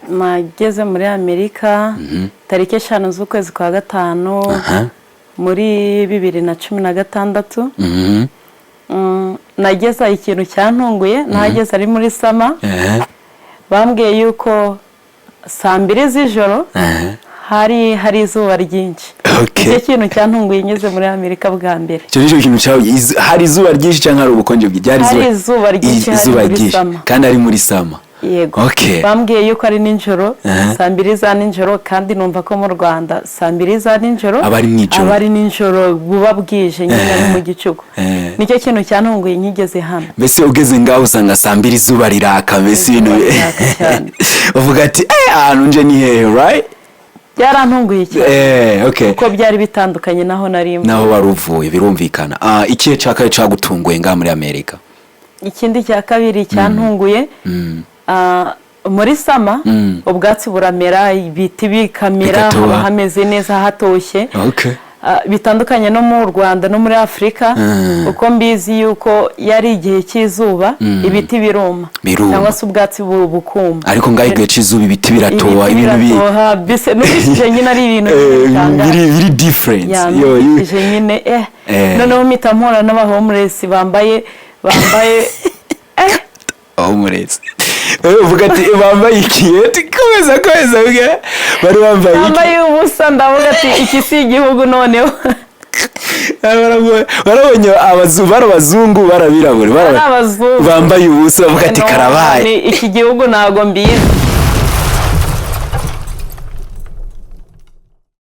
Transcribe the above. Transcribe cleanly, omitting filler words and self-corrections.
Nageze muri Amerika tariki 5 z'ukwezi kwa gatanu muri 2016. Nageze, ikintu cyantunguye, nahageze ari muri summer. Bambwiye yuko saa 2 z'ijoro hari izuba ryinshi. Nicyo kintu cyantunguye ngeze muri Amerika bwa mbere. Icyo nicyo kintu cyawe, hari izuba ryinshi cyangwa hari ubukonje bwinshi? Byari Hari izuba ryinshi, hari izuba muri ryinshi summer. Kandi ari muri summer. Yego. Bambwiye yuko ari nijoro, saa 2 za nijoro, kandi numva ko mu Rwanda saa 2 za nijoro Aba ari mw'ijoro. Aba ari nijoro, buba bwije nyine, ari mu gicuku. Nicyo kintu cyantunguye nkigeze hano. Mbese ugeze ngaho usanga saa 2 izuba riraka, mbese Izuba ibintu riraka cyane. uvuga ati: "Eh, ahantu nje ni hehe?" Right? Byarantunguye cyane, kuko byari bitandukanye naho nari mvuye. Naho wari uvuye, birumvikana. Ikihe cya kabiri cagutunguye ngaha muri Amerika? Ikindi cya kabiri cyantunguye, muri summer ubwatsi buramera, ibiti bikamera, Bigatoha. haba hameze neza, hatoshye. Bitandukanye no mu Rwanda no muri Afurika, kuko mbizi yuko yari igihe cy'izuba ibiti biruma, Biruma. cyangwa se ubwatsi bukuma. Ariko ngaho igihe cy'izuba ibiti biratoha, Ibiti ibintu biratoha, mbese numvishije nyine ari ibintu bitangaje. Biri different. Ya, Yo, numvishije nyine, noneho mpita mpura n'aba homeless bambaye Homeless. Uvuga ati bambaye iki? Komeza, komeza, uvuge. Bari bambaye iki? Bambaye ubusa. Ndavuga ati: "Iki si igihugu noneho." Barabonye bari abazungu, barabirabura? Ari abazungu. Bambaye ubusa, bavuga ati: No, "Karabaye." Ni iki gihugu ntabwo mbizi.